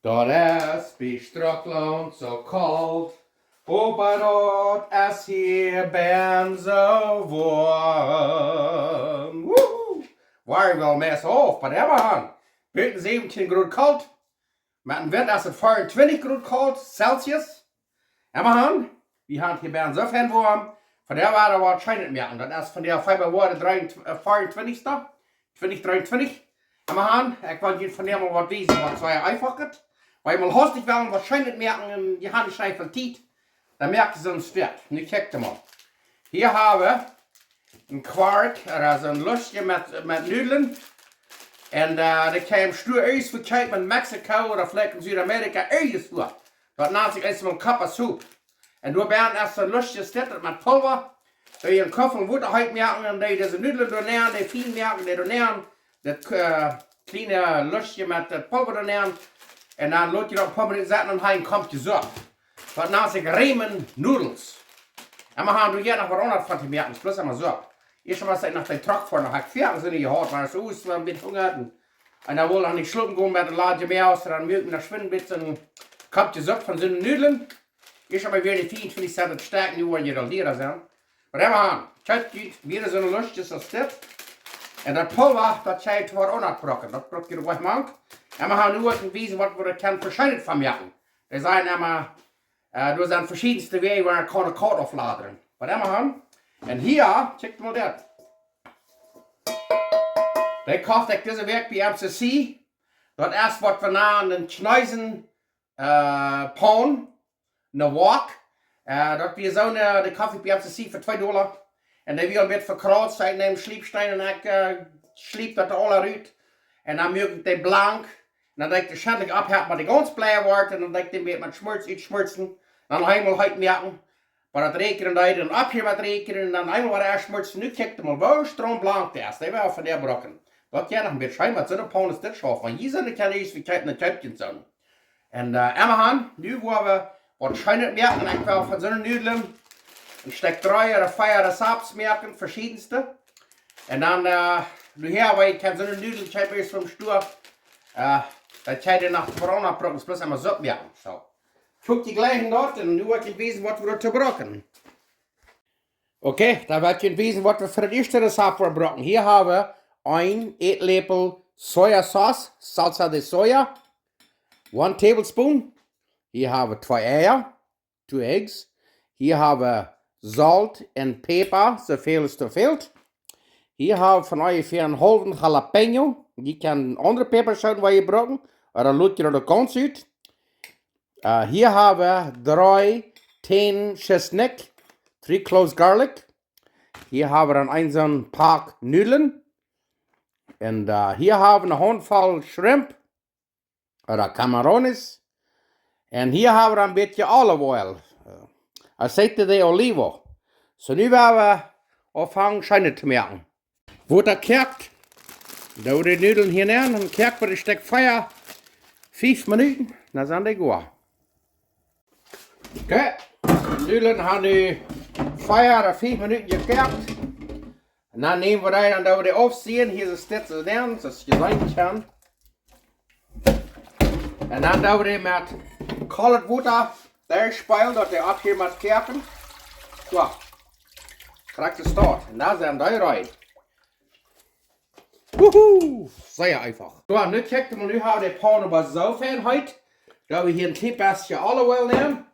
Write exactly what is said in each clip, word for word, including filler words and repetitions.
Daut es bie Strucklaunt soo kolt, oba daut es hia bennen soo woam. Wuhu! Woa wie woll meist auf, oba emma han. Buten säwentieen Grod kolt. Met een Wint es et veeauntwintich Grod kolt, Celsius. Emma han, wie han hia bennen soo fein woam. Vondoag woa wie waut Scheenet moaken. Daut es vondoag Februari dree, äh, veeauntwintichste, twintich dreeuntwintich. Emma han, ekj well junt vondoag mol waut wiesen, waut sea eefach es. Wan jie mol hastich wellen waut Scheenet moaken un jie han nich väl Tiet, dan moakt jie soon Stekj. Nu kjikjt mol. Hia hab wie een Kwark, daut es een Lustje met, met Nudlen. Un, äh, dee kjemt stua irjentwua, kjemt en Mexiko ooda veleicht en Südamerika irjentwua. Daut nant sikj eent mol Copper Soup. Un doa bennen es soon Lustje, dit met Pulva. Dee en Koffel Wota heet moaken un dee dise Nudlen doa nenn, dee fien moaken, dee doa nenn. Daut, äh, kjliene Lustje met daut Pulva doa nenn. Un dan lot jie daut een poa Minuten sitten un dan kjemt de Supp. Daut nant sikj Ramen Noodles. Emma han, doa jeit noch waut aundret von to moaken, es bloos emma soo. Ieescht mott ekj no dän Truck foaren, dan hab ekj väl Senn jehaut, oba soo es et een bät Hunga. Un dan well ekj nich schlopen gonen met een ladje Moag, dan moak ekj mie noch schwind een bät een Kopp Supp von soone Nudlen. Ieescht mott ekj wada fiefuntwintich Cent stekjen, nu woa jie daut lieren seenen. Oba emma han, kjikjt, wada soone Lustjes aus dit. Un daut Pulva, daut jeit waut aunbrocken, daut brukt jie nich mank. Emma han, nu woa ekj wiesen, waut wie doa kjennen veschiedenet von moaken. Dee sajen emma, äh, doa sent veschiedenste Wäaj, woo eena kaun een Kolt aufladren. Waut emma han. Un hia, kjikjt mol dit. Dee koft ekj dise Wäakj bie M C C. Daut es waut wie nanen een Kjneesen, äh, Paun, een Wok. Äh, daut wia soone, dee koft ekj bie M C C fa twee Dolla. Un dee wia een bät vekrautst, ekj neem Schliepsteen un ekj, äh, schliept daut aula rut. Un dan moak ekj dee blank. Un dan deed ekj dee schentlich opphetten, bat dee gaunz bleich woat, un dan deed ekj dee met, met Schmorts utschmortsen. Dan noch eemol heet moaken, bat daut räakjnen deed, un opp hia met räakjnen, un dan eemol wada utschmortsen. Nu kjikjt mol, woo straum blank dee es. Dee woa wie vondoag brucken. Daut jeit noch een bät scheen, waut soone Paun es dit schauft. Wan jie soone kjennen, es, wie kjennen, dan kjeept jie soone. Un, äh, emma han, nu woa wie waut Scheenet moaken. Ekj well von soone Nudlen een Stekj dree ooda vea Rezepts moaken, veschiedenste. Un dan, äh, nu hia, wan jie kjennen soone Nudlen kjeepen es vom Stua, äh, daut jeit dan noch veaundasch brucken, es bloos emma Supp moaken. Soo. Kjikjt jie jlikj doa un nu woa ekj junt wiesen, waut wie doa to brucken. Okay, dan woa ekj junt wiesen, waut wie fa daut ieeschte Rezept woaren brucken. Hia hab wie een Ätläpel Sojasauce, Salsa de Soja, one tablespoon. Hia hab wie twee Eia, two eggs. Hia hab wie Solt un Päpa, soo väl aus doa fält. Hia hab wie von onjefäa een haulwen Jalapeño. Jie kjennen aundre Päpaschooten, waut jie brucken, ooda lot jie daut gaunz ut. Äh, hia hab wie dree Tänen Tschesnikj, three cloves garlic. Hia hab wie dan een soon Pak Nudlen. Un, äh, hia hab wie eene Haundvoll Shrimp, ooda Camarones. Un hia hab wie dan een bät Olive Oil, äh, aceite de olivo. Soo, nu woa wie aunfangen Scheenet to moaken. Waut daut koakt, doo wie de Nudlen hia nenn un koak wie daut Stekj vea, fief Minuten, dan sent dee goa. Okay, de Nudlen haben nu vea ooda fief Minuten jekoakt. Un dan näm wie dee, dan doo wie dee aufsieen, hia es dit soo nenn, soo aus jie seenen kjennen. Un dan doo wie dee met kolt Wota derchspeelen, daut dee opp hia mott koaken. Soo. Krakjt soo. Un dan sent dee rein. Wuhu! Sea eefach. Soo, nu kjikjt mol, nu hab wie de Paun oba soo fein heet, daut wie hia een kjlien bät Olive Oil nämen.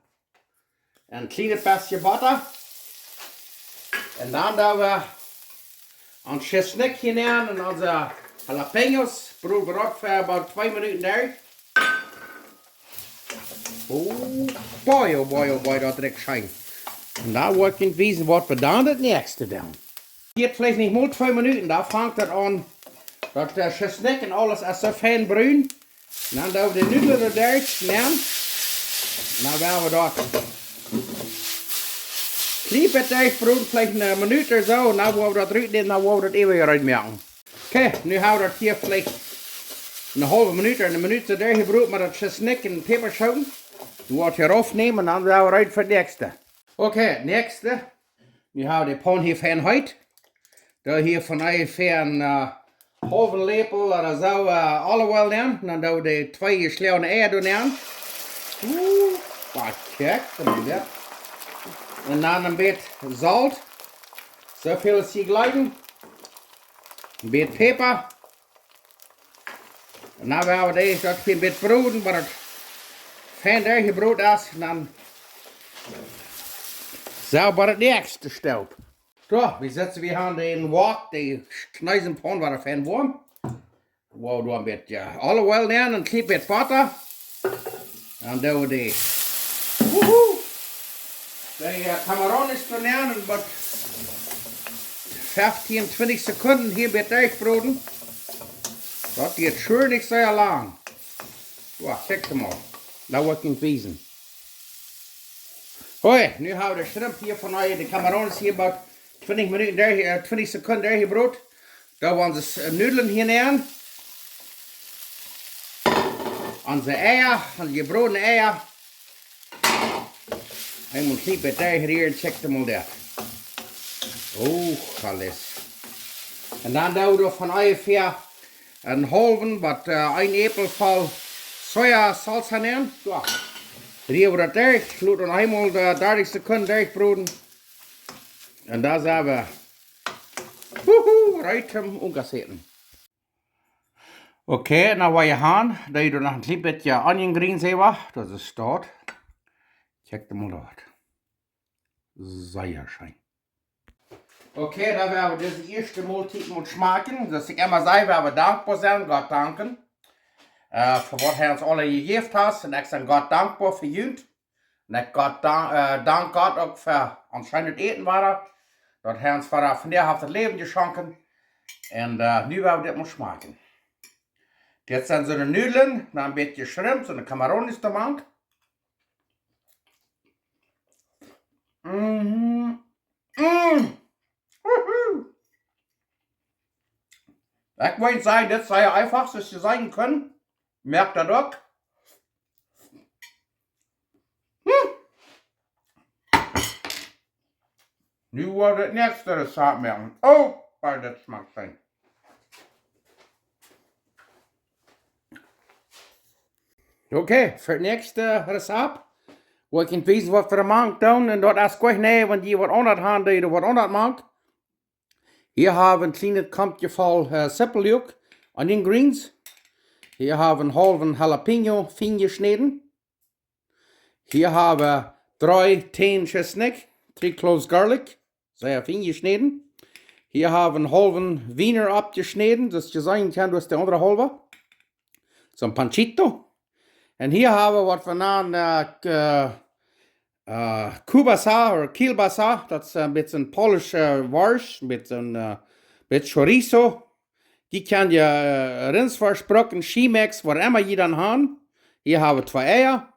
Een kjlien bät Botta. Un dan doo wie onsen Tschesnikj hia nenn un onse Jalapeños. Broden wie daut fa about twee Minuten derch. Oh boy, oh boy, oh boy, daut rikjt scheen. Un dan woa ekj junt wiesen, waut wie dan daut näakjste doonen. Diet veleicht nich mol twee Minuten, dan fangt daut aun, daut de Tschesnikj un aules es soo fein brun. Un dan doo wie de Nudlen doa derch nenn. Un dan woa wie daut kjlien bät derchbroden, veleicht eene Minut ooda soo. Un dan woa wie daut rut, dan woa wie daut äwa rut moaken. Okay, nu hab wie daut hia veleicht eene haulwe Minut ooda eene Minut soo derchjebroden met daut Tschesnikj un Päpaschooten. Nu woa wie daut hia rauf nämen un dan woa wie rut fa daut näakjste. Okay, näakjste. Nu hab wie de Paun hia fein heet. Doo hia von onjefäa een, äh, Haulwen Läpel ooda soo, äh, olive oil nenn. Dan doo wie de twee jeschlagene Eia doa nenn. Uh, waut kjikj, dan dit. Un dan een bät Solt. Soo väl aus jie jlikjen. Een bät Päpa. Un dan woa wie daut hia een bät broden, waut daut fein derchjebroden es. Un dan soo woat daut näakjste Step. Soo, wie setten wie aun dän Wok, de Kjneesenpaun woat fein woam. Woa wie doa een bät olive oil nenn, een kjlien bät Botta. Dan doo wie de, wuhu, de, äh, camarones doa nenn un waut feftieen, twintich Sekunden hia een bät derchbroden. Daut diet sure nich sea lang. Soo, kjikj mol. Nu woa ekj junt wiesen. Hoi, nu hab wie de Shrimp hia von de, de camarones hia waut twintich Minuten derch, äh, twintich Sekunden derchjebroden. Dan woa wie de, äh, Nudlen hia nenn. Onse Eia, onse jebrodne Eia. Eemol een kjlien bät derchrieren, kjikj mol daut. Oh, aules. Un dan doo wie doa von onjefäa een haulwen, waut, äh, een Äpel voll Soja Salsa nenn. Soo. Rie wie daut derch, lot daut eemol, äh, dartich Sekunden derchbroden. Un dan sent wie, wuhu, reed om auntosäten. Okay, nu woa wie hia, dan doo wie noch een kjlien bät onion greens äwa. Daut es daut. Kjikj mol daut. Sea scheen. Okay, dan woa wie dise ieeschte Moltiet mol schmakjen. Soo aus ekj emma saj, woa wie dankboa sennen, Gott danken. Äh, fa waut hee ons aules jejäft haft. Un ekj sie Gott dankboa fa junt. Un ekj Gott dan-, äh, dank Gott uk fa ons scheenet Äten wada. Daut hee ons wada vondoag haft daut Läwen jeschonken. Un, äh, nu woa wie dit mol schmakjen. Dit sent soone Nudlen, dan een bät Shrimp, soone camarones doamank. Mhm. Mm. Wuhu. Ekj mott sajen, dit es sea eefach, soo aus jie seenen kjennen. Moakt daut uk. Hm. Nu woa wie daut näakjste Rezept moaken. Oh, oba dit schmakjt scheen. Okay, fa daut näakjste Rezept woa ekj junt wiesen waut wie doamank doonen. Un daut es goanich, wan jie waut aundasch haben, doo jie waut aundasch mank. Hia hab wie een kjlienet Komkje voll, äh, Sipelluak, onion greens. Hia hab wie een haulwen Jalapeño, fien jeschnäden. Hia hab wie dree Tänen Tschesnikj, three cloves garlic, sea fien jeschnäden. Hia hab wie een haulwen Wiener aufjeschnäden, soo aus jie seenen kjennen, daut es de aundre Haulwe. Soon panchito. Un hia hab wie waut wie nanen, äh, k-, äh, äh, kielbasa ooda kielbasa, daut es, äh, een bät polische, äh, Worscht, een bät, äh, bät chorizo. Jie kjennen je, äh, Rintsworscht brucken, Chemex, waut emma jie dan haben. Hia hab wie twee Eia.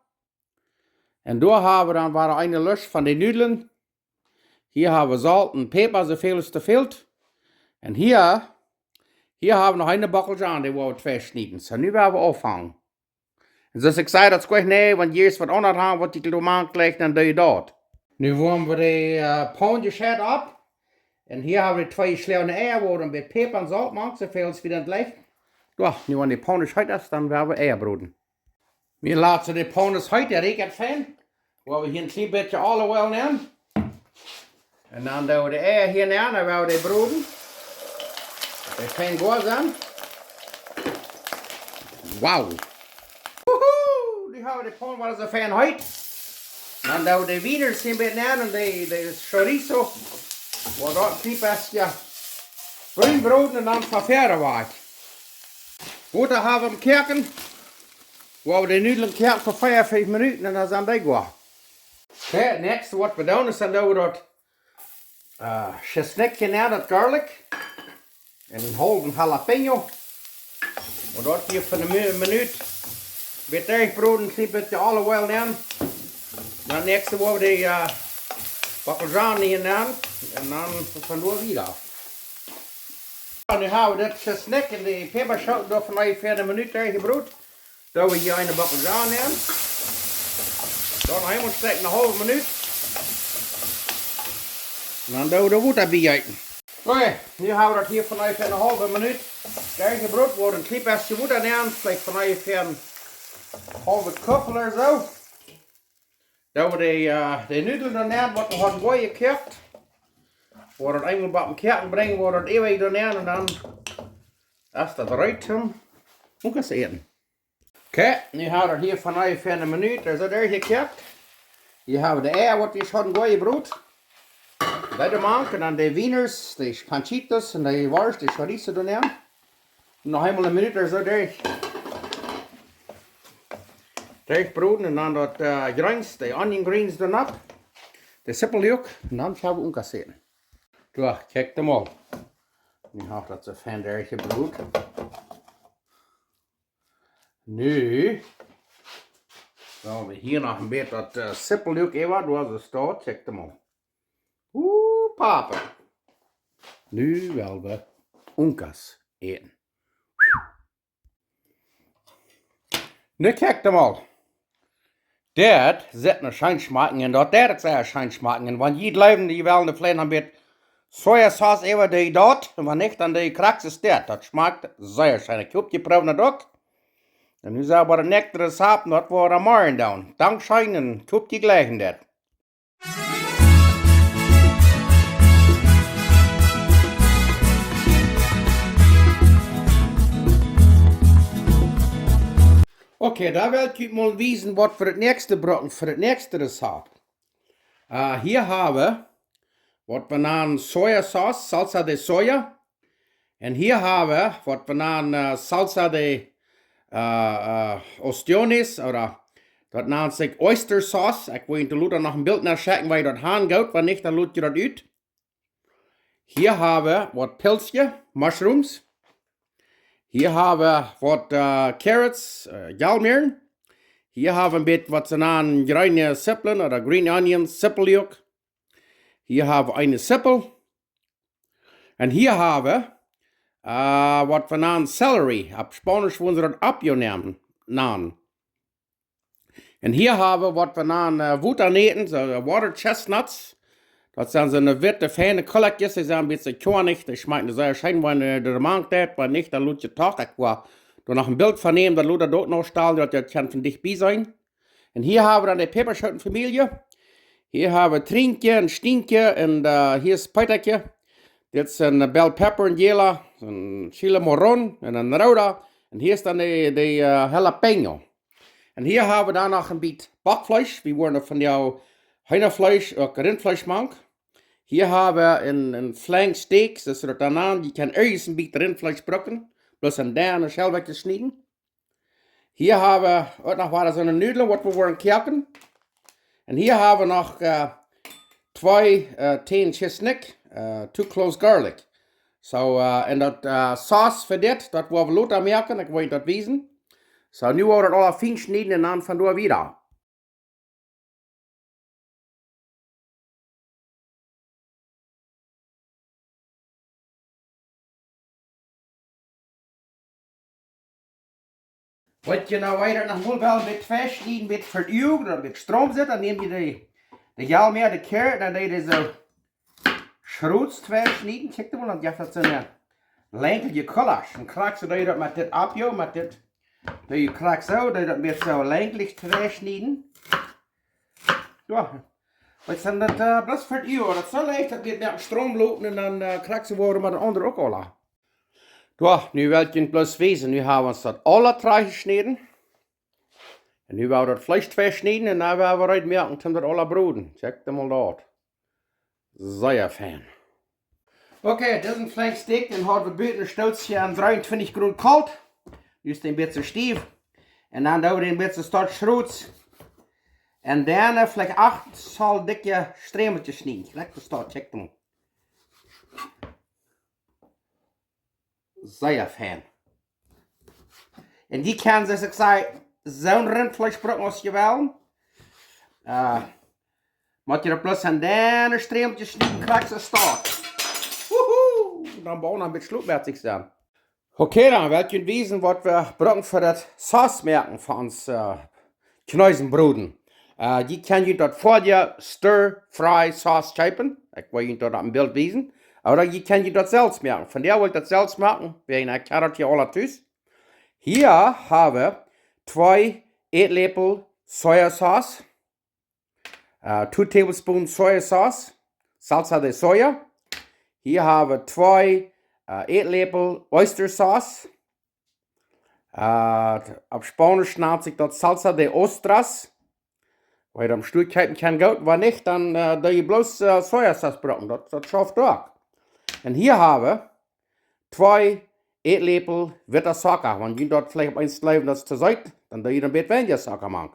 Un doa hab wie dan wada eene Lust von de Nudlen. Hia hab wie Solt un Päpa, soo väl aus doa fält. Un hia, hia hab wie noch eene Bockelzhaan, dee woa wie twei schnieden. Soo, nu woa wie aunfangen. Un soo aus ekj säd, daut es goanich, wan jie ieescht waut aundasch haben, waut jie doamank jlikjen, dan doo jie daut. Nu woa wie de, äh, Paun jescheit opp. Un hia hab wie twee jeschlagene Eia, woa wie een bät Päpa un Solt mank, soo väl aus wie daut jlikjen. Jo, nu wan de Paun jescheit es, dan woa wie Eia broden. Wie loten de Paun es heet, dee rikjt fein. Woa wie hia een kjlien bät olive oil nämen. Un dan doo wie de Eia hia nenn, dan woa wie dee broden. Dee fein goa sennen. Wow. Wuhu, nu hab wie de Paun wada soo fein heet. Dan doo wie de Wieners hia bät nenn un de, de chorizo. Woa wie daut een kjlien bät brun broden un dan vefäaren woa wie. Wota hab wie aum koaken. Woa wie de Nudlen koaken fa vea, fiew Minuten un dan sent dee goa. Okay, näakjste waut wie doonen es dan doo wie daut, äh, Tschesnikj nenn, daut garlic. Un een haulwen Jalapeño. Un daut hia fa eene Mi-, Minut. Bät derchbroden, kjlien bät olive oil nenn. Dan näakjste woa wie de, äh, Bockelzhaan hia nenn. Un dan von doa wieda. Jo, nu hab wie daut Tschesnikj un de Päpaschooten doa fa onjefäa eene Minut derchjebroden. Doo wie hia eene Bockelzhaan nenn. Dan eemol stekjen eene haulwe Minut. Un dan doo wie de Wota biejeeten. Okay, nu hab wie daut hia fa onjefäa eene haulwe Minut. Derchjebrot, woa wie een kjlien bät Wota nämen, veleicht von onjefäa een haulwet Kuffel ooda soo. Dan woa wie de, äh, de Nudlen doa nämen, waut wie hauden goajekoakt. Woa wie daut eemol bie dän Koaken brinjen, woa wie daut äwa doa nämen un dan es daut reed toom Unkas äten. Okay, nu hab wie daut hia von onjefäa eene Minut, daut es aul derchjekoakt. Hia hab wie de Eia, waut wie hauden goajebrot. Dee doa mank, un dan de Wieners, de Panchitos un de Worscht, de Chorizo doa nämen. Noch eemol eene Minut ooda soo derch, derchbroden un dan daut, äh, Greens, de Onion Greens doa nopp. De Sipelluak un dan kjenn wie Unkas äten. Soo, kjikjt mol. Nu haft daut soo fein derchjebrot. Nu woa wie hia noch een bät daut, äh, Sipelluak äwa, doa soo steit, kjikjt mol. Uh, Papa. Nu well wie Unkas äten. Nu kjikjt mol. Daut sitt nu scheen schmakjen un daut, daut sitt sea scheen schmakjen. Un wan jie jleewen, jie wellen de Fleesch een bät Sojasauce äwa de daut, un wan nich, dan de Kraxes daut. Daut schmakjt sea scheen. Ekj hab jeprooft daut uk. Un nu sell wie daut näakjste Rezapt, daut woa wie morjen doonen. Dankscheen un ekj hab jie jlikj daut. Okay, dan well ekj junt mol wiesen, waut wie daut näakjste brucken fa daut näakjste Rezapt. Äh, hia hab wie, waut wie nanen Sojasauce, Salsa de Soja. Un hia hab wie, waut wie nanen, äh, Salsa de, äh, äh, Ostiones, ooda daut nant sikj Oyster Sauce. Ekj woa junt lota noch een Bilt no schekjen, woo daut han jeit, wan nich, dan lot jie daut ut. Hia hab wie waut Pilzje, Mushrooms. Hia hab wie waut, äh, Carrots, äh, Jalmäaren. Hia hab wie een bät waut see nanen greene Sipeln ooda green onions, Sipelluak. Hia hab wie eene Sipel. Un hia hab wie, äh, waut wie nanen Celery. Opp Spaunisch wudden see daut Apio nämen, nanen. Un hia hab wie waut wie nanen, äh, Wotanoten, soo, äh, water chestnuts. Daut sent soone witte, feine Kullakjes, dee sent een bät kjornich, dee schmakjen sea scheen, wan, äh, de Mank daut, wan nich, dan lot jie daut uk. Ekj woa doa noch een Bilt von nämen, daut lot daut uk noch stalen, daut jie daut kjennen von dicht bie seenen. Un hia hab wie dan de Päpaschooten-Famielje. Hia hab wie Trinkje un Stinkje un, äh, hia es Peetakje. Dit es een, äh, bell pepper, een jäla, een chile morrón un een rooda. Un hia es dan de, de, äh, jalapeño. Un hia hab wie dan noch een bät Bockfleesch. Wie woaren von daut Heenafleesch uk Rintfleesch mank. Hia hab wie een, een flank steak, soo daut doa nant, jie kjennen irjent een bät Rintfleesch brucken, bloos een denne Schelwakjes schnieden. Hia hab wie uk noch waut soone Nudlen, waut wie woaren koaken. Un hia hab wie noch, äh, twee, äh, Tänen Tschesnikj, äh, two cloves garlic. Soo, äh, un daut, äh, Sauce fa dit, daut woa wie lota moaken, ekj woa junt daut wiesen. Soo, nu woa wie daut aula fien schnieden un dan von doa wieda. Waut jie nu wieda noch mol wellen, met Fleesch, een bät fa daut Uag, daut bät Stroom sitt, dan nämt jie de, de Jalmäa, de Carrot, dan deed jie soo schrots twei schnieden, kjikjt mol, dan jeft daut soone lenkje Gulasch. Un krakjt soo deed jie daut met dit Apio, met dit, deed jie krakjt soo, deed jie daut met soo lenkje twei schnieden. Jo, waut sent daut, äh, bloos fa daut Uag, daut es soo leicht, daut jie met Stroom loten un dan, äh, krakjt soo woaren wie daut aundre uk aula. Jo, nu well ekj junt bloos wiesen, nu hab wie ons daut aula trigj jeschnäden. Un nu woa wie daut Fleesch twei schnieden un dan woa wie reed moaken, om daut aula broden. Kjikjt mol daut. Sea fein. Okay, dit es een flank steak, dän haud wie buten een Stootje aun dreeuntwintich Grod kolt. Nu es dee een bät stiew. Un dan doo wie dän een bät stoakj schrots. Un dan, äh, veleicht acht Zoll dikje Strämelkjes schnieden. Leck stoakj, kjikjt mol. Sea fein. Un jie kjennen, soo aus ekj säd, soon Rintfleesch brucken aus jie wellen. Äh, mott jie daut bloos aun denne Strämelkjes schnieden, krakjt soo stoakj. Wuhu! Dan woa wie noch een bät schlopmässich sennen. Okay, dan well ekj junt wiesen, waut wie brucken fa daut Sauce moaken fa ons, äh, Kjneesenbroden. Äh, jie kjennen junt daut fa de Stir Fry Sauce kjeepen. Ekj woa junt daut opp een Bilt wiesen. Ooda jie kjennen daut selfst moaken. Vondoag well ekj daut selfst moaken, wäajen ekj hab daut hia aula tus. Hia hab wie twee Ätläpel Sojasauce, äh, two tablespoon Sojasauce, Salsa de Soja. Hia hab wie twee, äh, Ätläpel Oyster Sauce. Äh, opp Spaunisch nant sikj daut Salsa de Ostras. Wan jie daut em Stua kjeepen kjennen, goot. Wan nich, dan, äh, doo jie bloos, äh, Sojasauce brucken. Daut, daut schauft uk. Un hia hab wie twee Ätläpel witta Socka. Wan jie daut veleicht opp eent jleewen, daut es too seet, dan doo jie een bät weinja Socka mank.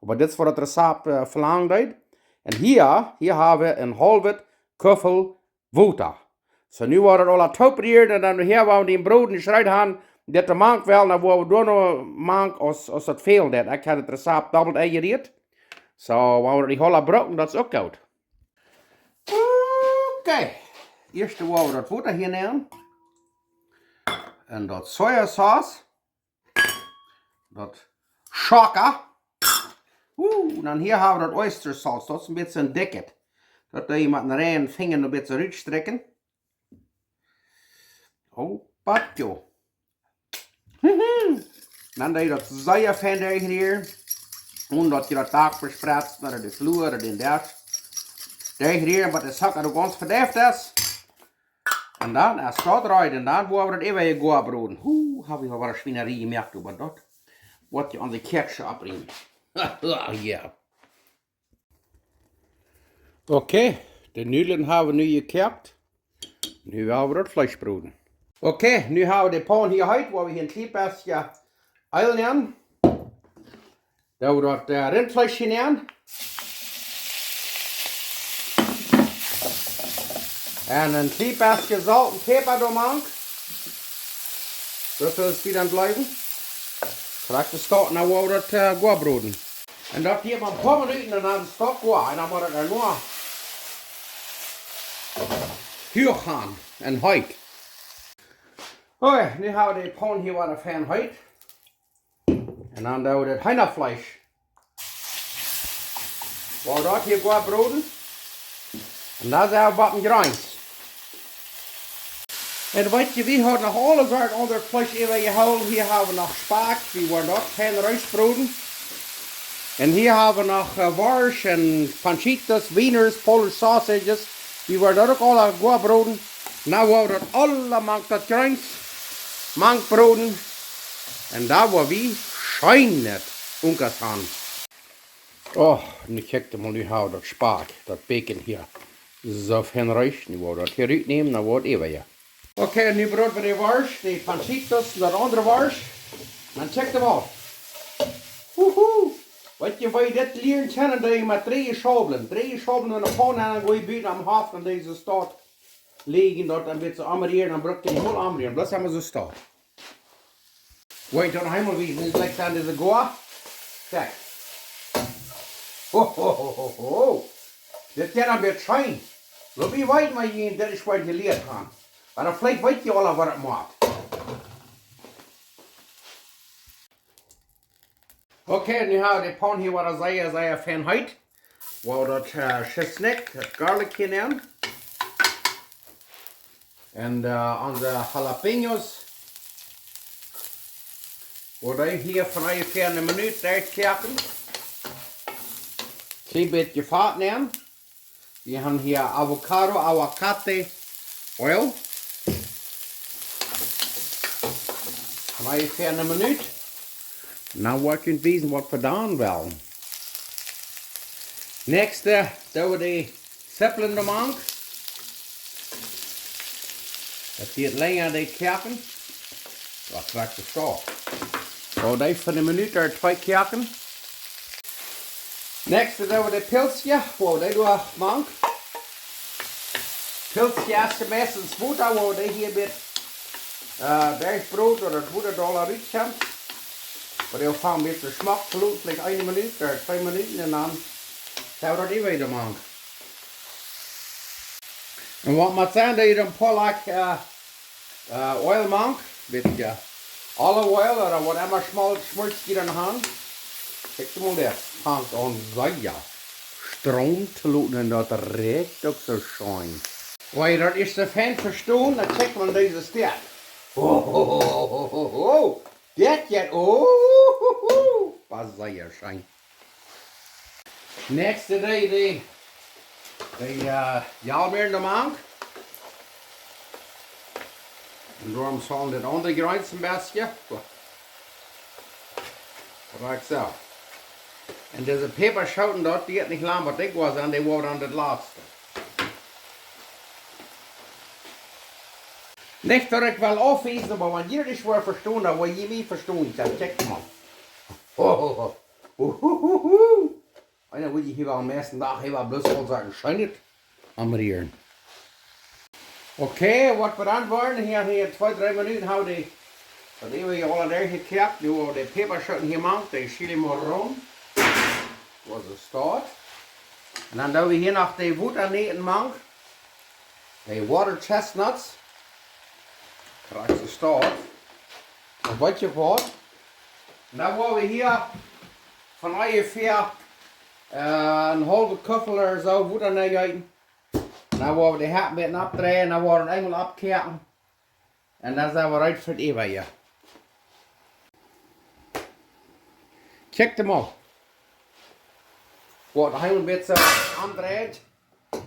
Oba dit es waut daut Rezept, äh, velangen deed. Un hia, hia hab wie een haulwet Kuffel Wota. Soo, nu woa wie daut aula tooprieren un dan hia woa wie dän Broden jeschreid haben, daut dee mank well, dan woa wie doa noch mank aus, aus daut fälen deit. Ekj hab daut Rezept dobbelt enjerieet. Soo, wan wie daut nich aula brucken, daut es uk goot. Okay. Ieescht woa wie daut Wota hia nämen. Un daut Sojasauce. Daut Socka. Uh, dan hia hab wie daut Oyster Sauce. Daut es een bät dikjet. Daut doo jie met een reinen Finja een bät rutstrakjen. Oh, patjo. Dan doo jie daut sea fein derchrieren. Un daut jie daut Dak vespretst, no de Flua, no dän Desch. Derchrieren, bat de Socka uk gaunz vedeift es. Un dan, aus daut rieekjt, un dan woa wie daut äwa goa broden. Hu, hab ekj aul waut Schwienarie jemoakt, oba daut woat je aun de Kjäakjsche opriemen. Ja. Okay, de Nudlen hab wie nu jekoakt. Nu woa wie daut Fleesch broden. Okay, nu hab wie de Paun hia heet, woa wie hia een kjlien bät Eel nämen. Doo wie daut, äh, Rintfleesch hia nämen. Un een kjlien bät Solt un Päpa doamank. Daut es wie dan bliewen. Krakjt daut, nu woa wie daut, äh, goa broden. Un daut hia mau een poa Minuten un dan es daut goa. Un dan mott daut doano huach gonen un heet. Okay, nu hab wie de Paun hia wada fein heet. Un dan doo wie daut Heenafleesch. Woa wie daut hia goa broden. Un dan sent wie bie de Greens. Un weet jie, wie haben noch aule Sorten aundret Fleesch äwajehoolen. Hia hab wie noch Spakj, wie woaren daut fein rutbroden. Un hia hab wie noch, äh, Worscht un Panchitos, Wieners, Polish Sausages. Wie woaren daut uk aula goa broden. Nu woa wie daut aula mank daut Greens mank broden. Un dan woa wie scheenet Unkas han. Oh, nu kjikj mol, nu hab wie daut Spakj, daut Bacon hia. Soo fein rutjeschnäden, woa wie daut hia rutnämen, dan woat äwa hia. Okay, nu broden wie de Worscht, de Panchitos un daut aundre Worscht. Dan kjikj mol. Wuhu! Weet jie, woo jie dit lieren kjennen, dan doo jie met dree Schaublen. Dree Schaublen en de Paun un dan goa jie buten aum Hoff en dise Staut lijen, daut een bät aunrieren, dan bruck jie nich mol aunrieren. Bloos emma soo stonen. Woa ekj daut noch eemol wiesen, es jlikj aun dise goa. Kjikj. Ho, ho, ho, ho, ho. Dit jeit een bät scheen. Lot mie weeten, wan jie dit ieescht jelieet han. Oba dan veleicht weet jie aul, waut ekj meen. Okay, nu hab wie de Paun hia wada sea, sea fein heet. Woa wie daut, äh, Schisnikj, daut Garlic hia nämen. Un, äh, onse Jalapeños. Woa wie dee hia fa onjefäa eene Minut derchkoaken. Kjlien bät Fat nämen. Wie haben hia Avocado, Aguacate, Oil. Fa onjefäa eene Minut. Nu woa ekj junt wiesen, waut wie dan wellen. Näakjste, doo wie de Zippelen doamank. Daut diet lenja, dee koaken. Daut kjricht de Staut. Soo, dee fa eene Minut ooda twee koaken. Näakjste doo wie de Pilzjes, woa wie dee doamank. Pilzjes es meistens Wota, woa wie dee hia met, äh, Bergbrot ooda daut Wota doa rutkjemt. Oba dee fangen met de Schmack to loten, veleicht eene Minut ooda twee Minuten un dan sent wie daut äwa doamank. Un waut mott sennen, daut jie een poa Lak, äh, äh, Oil mank, bät, äh, olive oil ooda waut emma Schmol-, Schmolz jie dan han. Kjikj mol, dee fangt aun sea stroom to loten un daut rikjt uk soo scheen. Woa jie daut ieescht soo fein vestonen, dan kjikjt mau dise Stekj. Ho, ho, ho, ho, ho, ho. Dit jeit, oh, ho, ho. Wia sea scheen. Näakjste Deel, dee, dee, äh, Jalmäaren doamank. Un doarom saul dit aundre Jreens een bät. Krakjt soo. Un dise Päpaschooten, daut deit nich lang waut dikj woaren, dee woaren dan daut latste. Nich daut ekj well aufwiesen, oba wan jie daut nich woaren vestonen, dan woa jie mie vestonen. Dan kjikjt mau. Ho, ho, ho. Uhuhuhu. Eena woat hia woll dän meisten Dach hia woll bloos aul sajen, scheen et am rieren. Okay, waut wie dan woaren, hia, hia twee, dree Minuten hab wie, daut hab wie hia aul derchjekjäat. Nu woa wie de Päpaschooten hia mank, de chile morrón. Soo aus et steit. Un dan doo wie hia noch de Wota näten mank. De water chestnuts. Krakjt soo steit. Un weet jie waut? Un dan woa wie hia von onjefäa, äh, een haulwet Kuffel ooda soo Wota nenjeeten. Un dan woa wie de Hälft met oppdreien, dan woa wie eemol oppkoaken. Un dan sent wie reed fa daut Äwaje. Kjikjt mau. Woat hia een bät aundreien.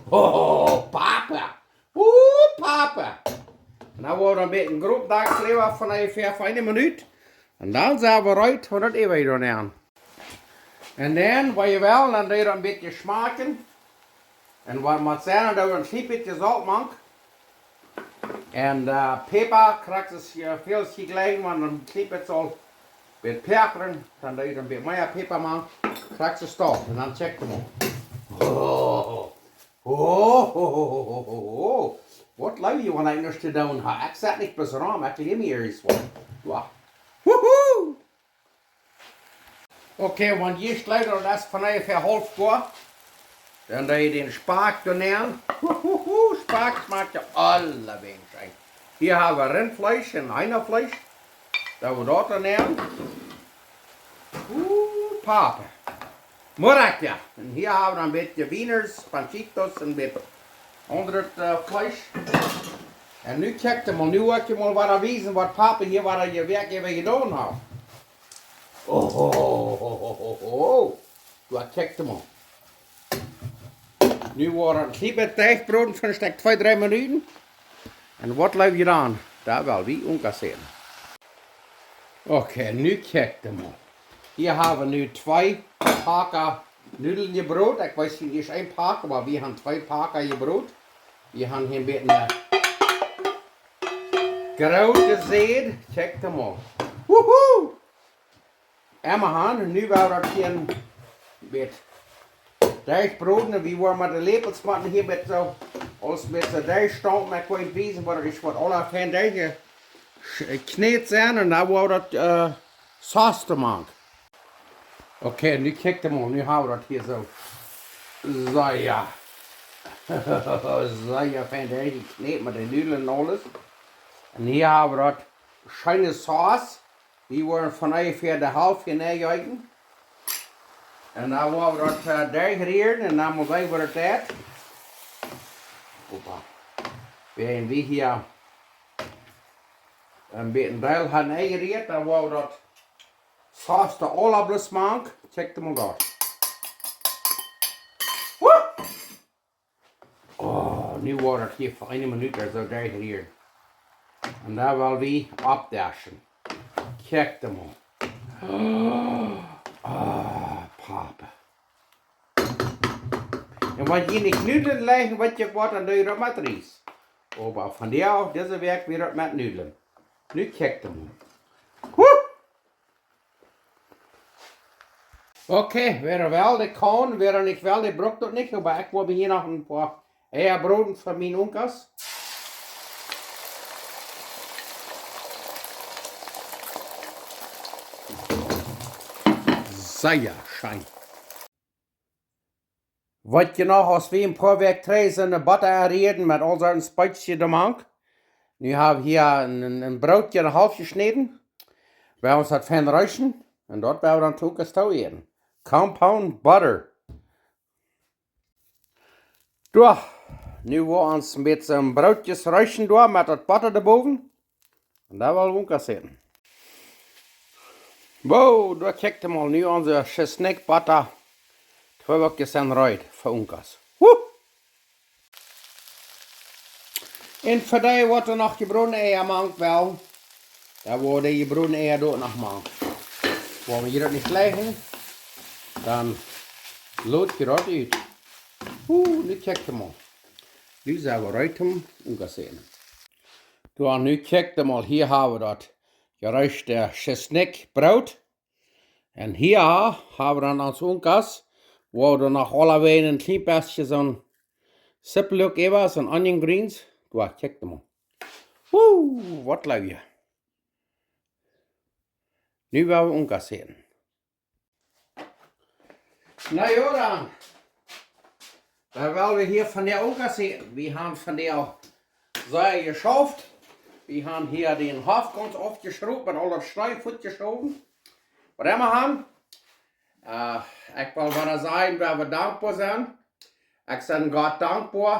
Oh, Papa. Oh, Papa. Un dan woa wie een bät grof Dakj dräwa von onjefäa fa eene Minut. Un dan sent wie reed fa daut Äwaje doa nenn. Un dan, wan jie wellen, dan doo jie daut een bät schmakjen. Un waut mott sennen, dan doo jie een kjlien bät Solt mank. Un, äh, Päpa, krakjt soo aus jie, väl aus jie jlikjen, wan een kjlien bät Solt, bät Päpa, dan doo jie een bät mea Päpa mank, krakjt soo steit. Un dan kjikjt mau. Oh, oh, oh, oh. Waut leew jie, wan ekj nuscht to doonen hab? Ekj sit nich bloos rom, ekj leew mie ieescht waut. Wow. Wuhu! Okay, wan jie steit daut es von onjefäa haulf Uhr, dan doo jie dän Spakj doa nenn. Huhuhu, Spakj schmakjt je aulawäajen scheen. Hia hab wie Rintfleesch un Heenafleesch. Doo wie daut doa nenn. Uh, Papa. Murrakja. Un hia hab wie dan een bät Wieners, Panchitos un een bät aundret, äh, Fleesch. Un nu kjikjt mau, nu woa ekj mau waut wiesen, waut Papa hia waut hee hia werkjlich jedonen haft. Oh, ho, ho, ho, ho, ho. Doa kjikjt mau. Nu woat een kjlien bät Deajch broden fa een Stekj twee, dree Minuten. Un waut leew jie dan? Daut well wie uk seenen. Okay, nu kjikjt mau. Hia hab wie nu twee Paka Nudlen jebrot. Ekj weet nich, es een Pak, oba wie haben twee Paka jebrot. Wie haben hia een bät, äh, groot jesäd. Kjikjt mau. Wuhu! Emma han, nu woa wie daut hia een bät derchbroden. Wie woaren met de Läpels motten hia met soo, aus met soo derchstompen. Ekj well wiesen, waut ekj waut aula fein derchjekjnät sent. Un dan woa wie daut, äh, Sauce doa mank. Okay, nu kjikjt mau, nu hab wie daut hia soo. Soo, jo. Soo, jo, fein derchjekjnät met de Nudlen un aules. Un hia hab wie daut scheene Sauce. Wie woaren von onjefäa de Halft hia nenjeeten. Un dan woa wie daut, äh, derchrieren un dan mott wie woaren daut. Oba. Wan wie hia een bät Deel haben enjerieet, dan woa wie daut Sauce doa aula bloos mank. Kjikjt mau daut. Woo! Oh, nu woat daut hia fa eene Minut ooda soo derchrieren. Un dan woa wie oppdeschen. Kjikjt mau. Oh, Papa. Un wan jie nich Nudlen jleichen, weet jie waut, dan doo jie daut met Ries. Oba vondoag, dise Wäakj, woat daut met Nudlen. Nu kjikjt mau. Woo! Okay, wäa well, dee kaun, wäa nich well, dee brukt daut nich, oba ekj woa hia noch een poa Eia broden fa miene Unkas. Sea scheen. Weet jie noch, aus wie een poa Wäakj trigj sent de Botta enrieeden met aul soone Speezjes doamank? Nu hab wie hia een, een, een Broot, een haulf jeschnäden. Wie woaren ons daut fein reeschen. Un daut woaren wie dan uk too äten. Compound butter. Jo, Nu woa wie ons met soon Broot rechten doa met daut Botta doabowen. Un dan woa wie Unkas äten. Wow, doa kjikjt mol nu onse Schisnikj, Botta, Tweeback sent reed fa Unkas. Huh! Un fa dee waut doa noch jebrodne Eia mank wellen, dan woa wie dee jebrodne Eia doa noch mank. Woa wie hia daut nich jlikj, dan lot jie daut ut. Uh, nu kjikjt mol. Nu sent wie reed om Unkas äten. Doa, nu kjikjt mol, hia hab wie daut jereeschte Schisnikjbroot. Un hia hab wie dan ons Unkas, wua wie dan noch aulawäajen een kjlien bät soon Sippelluak äwa, soon onion greens. Doa, kjikjt mol. Woo, waut leew jie. Nu woa wie Unkas äten. Na jo dan. Dan woa wie hia vondoag Unkas äten. Wie haben vondoag sea jeschauft. Wie haben hia dän Hoff gaunz aufjeschruft, met aul daut Schnee fuatjeschowen. Waut wie haben. Äh, ekj well wada sajen, woo wie dankboa sent. Ekj sie Gott dankboa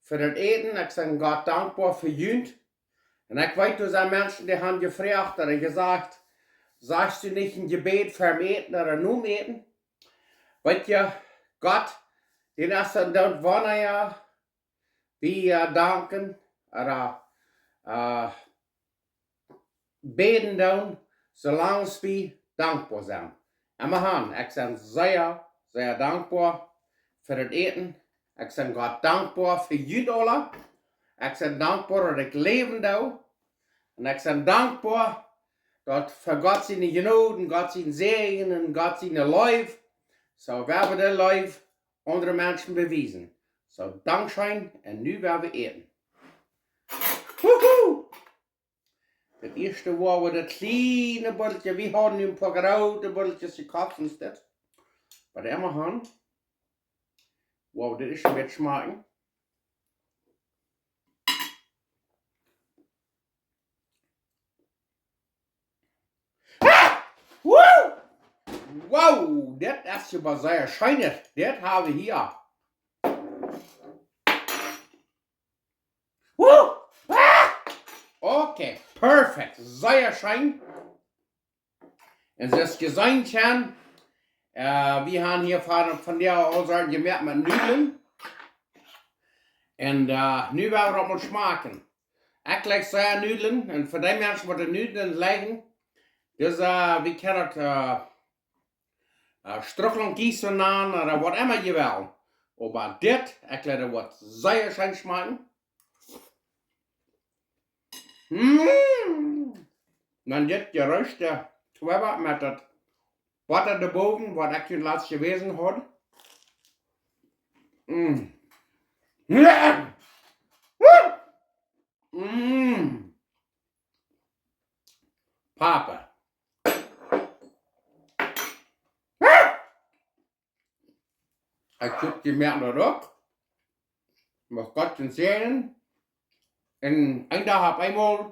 fa daut Äten. Ekj sie Gott dankboa fa junt. Un ekj weet, doa sent Menschen, dee haben jefroacht ooda jesajcht: "Sajchst du nich een Jebäd ver daut Äten ooda nom Äten?" Weet jie, Gott, dee es een Doot, wanea wie, äh, danken, ooda, äh, bäden doonen, soo lang aus wie dankboa sent. Un wie haben, ekj sie sea, sea dankboa fa daut Äten. Ekj sie Gott dankboa fa junt aula. Ekj sie dankboa daut ekj läwen doo. Un ekj sie dankboa daut fa Gott siene Jnod un Gott sien Säajen un Gott siene Leew. Soo woa wie de Leew aundre Menschen bewiesen. Soo, dankscheen un nu woa wie äten. Wuhu! Daut ieeschte woa wie daut kjliene Buddel, wie haben nu een poa groote Buddelkjes jekoft, es dit. Waut wie haben. Woa wie daut ieescht een bät schmakjen. Ah! Woo! Wow, dit es oba sea scheen. Dit haben wie hia. Woo! Ah! Okay, perfekt. Sea scheen. Un soo aus jie seenen kjennen, äh, wie haben hia von, vondoag aul Sachen jemoakt met Nudlen. Un, äh, nu woa wie daut mol schmakjen. Ekj like sea Nudlen. Un fa dee Menschen waut de Nudlen liken, dis, äh, wie kjennen daut, äh, äh, Strucklaunt Ries nanen ooda waut emma jie wellen. Oba dit, ekj like daut woat sea scheen schmakjen. Mm. Dan dit jereeschte Tweeback met daut Botta doabowen, waut ekj junt latst jewäsen haud. Mm. Mm. Papa. Ekj hop, jie moaken daut uk. Mucht Gott junt säajnen. Un een Dach opp eemol.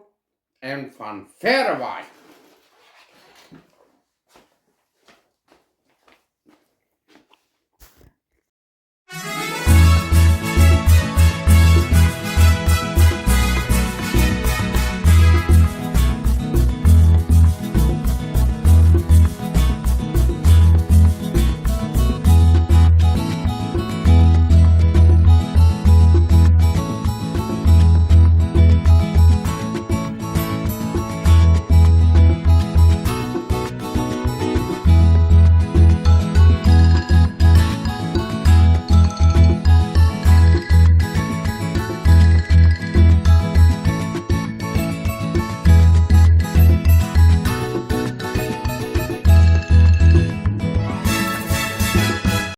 Un von wiet wajch.